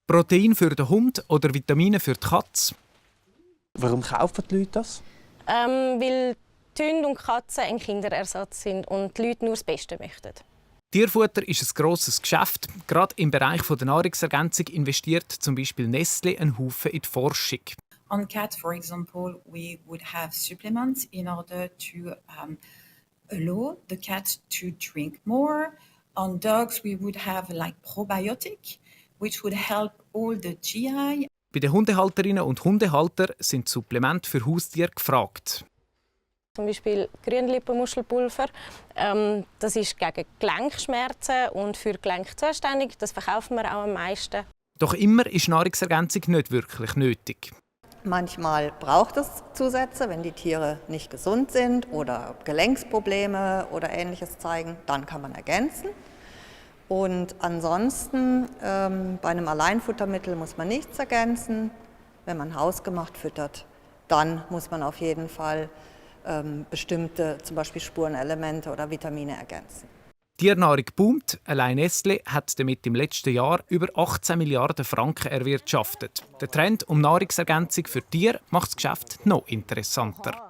Protein für den Hund oder Vitamine für die Katze. Warum kaufen die Leute das? Weil die Hunde und Katzen ein Kinderersatz sind und die Leute nur das Beste möchten. Tierfutter ist ein grosses Geschäft. Gerade im Bereich der Nahrungsergänzung investiert zum Beispiel Nestlé einen Haufen in die Forschung. On cat, for example, we would have supplements in order to allow the cat to drink more. On dogs, we would have like probiotic, which would help all the GI. Bei den Hundehalterinnen und Hundehaltern sind Supplemente für Haustiere gefragt. Zum Beispiel Grünlippenmuschelpulver. Das ist gegen Gelenkschmerzen und für Gelenkzuständig. Das verkaufen wir auch am meisten. Doch immer ist Nahrungsergänzung nicht wirklich nötig. Manchmal braucht es Zusätze, wenn die Tiere nicht gesund sind oder Gelenksprobleme oder Ähnliches zeigen, dann kann man ergänzen. Und ansonsten bei einem Alleinfuttermittel muss man nichts ergänzen. Wenn man hausgemacht füttert, dann muss man auf jeden Fall bestimmte, zum Beispiel Spurenelemente oder Vitamine ergänzen. Die Tiernahrung boomt. Allein Nestlé hat damit im letzten Jahr über 18 Milliarden Franken erwirtschaftet. Der Trend um Nahrungsergänzung für Tiere macht das Geschäft noch interessanter.